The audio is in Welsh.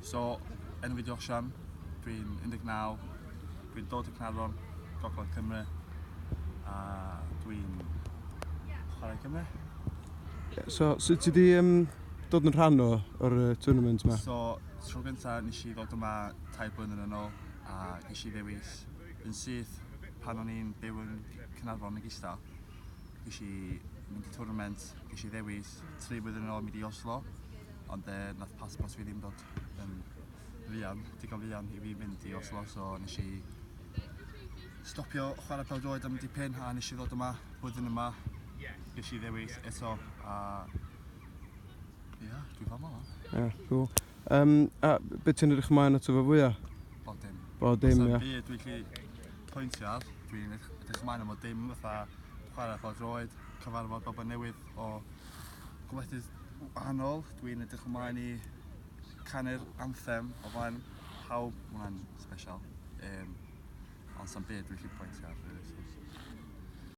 So, enw fi 'di Osian, dwi'n 19, dwi'n dod o Caernarfon, Gogledd Cymru, a dwi'n chwarae Cymru. So, sut ti di dod yn rhan o, o'r tournament yma? So, tro gynta nes i ddod yma 3 blynedd yn ôl, a nes i ddewis yn syth pan o'n i'n byw yn Caernarfon yn gystal. Nes i mynd i tournament, nes i ddewis 3 blynedd yn ôl mynd i Oslo, ond nath passport fi ddim dod yn fuan, digon fuan i fi fynd i Oslo, so nes i stopio chwarae pêl-droed am dipyn a nes i ddod yma blwyddyn yma. Nes i ddewis eto a ia, yeah, dwi'n fama lan. Ie, yeah, cool. A beth ti'n edrych ymlaen ato fo fwyaf? Bod dim. Bod dim, ia. Ie. Byd dwi'n gallu pwyntio ar, dwi'n edrych ymlaen am o dim fatha chwarae pêl-droed, cyfarfod bobl newydd o gwledydd wahanol. Dwi'n edrych ymlaen i canu'r anthem o flaen pawb, ma' hwnna'n special. Ond sa'm byd dwi'n gallu pwyntio ar, really, so.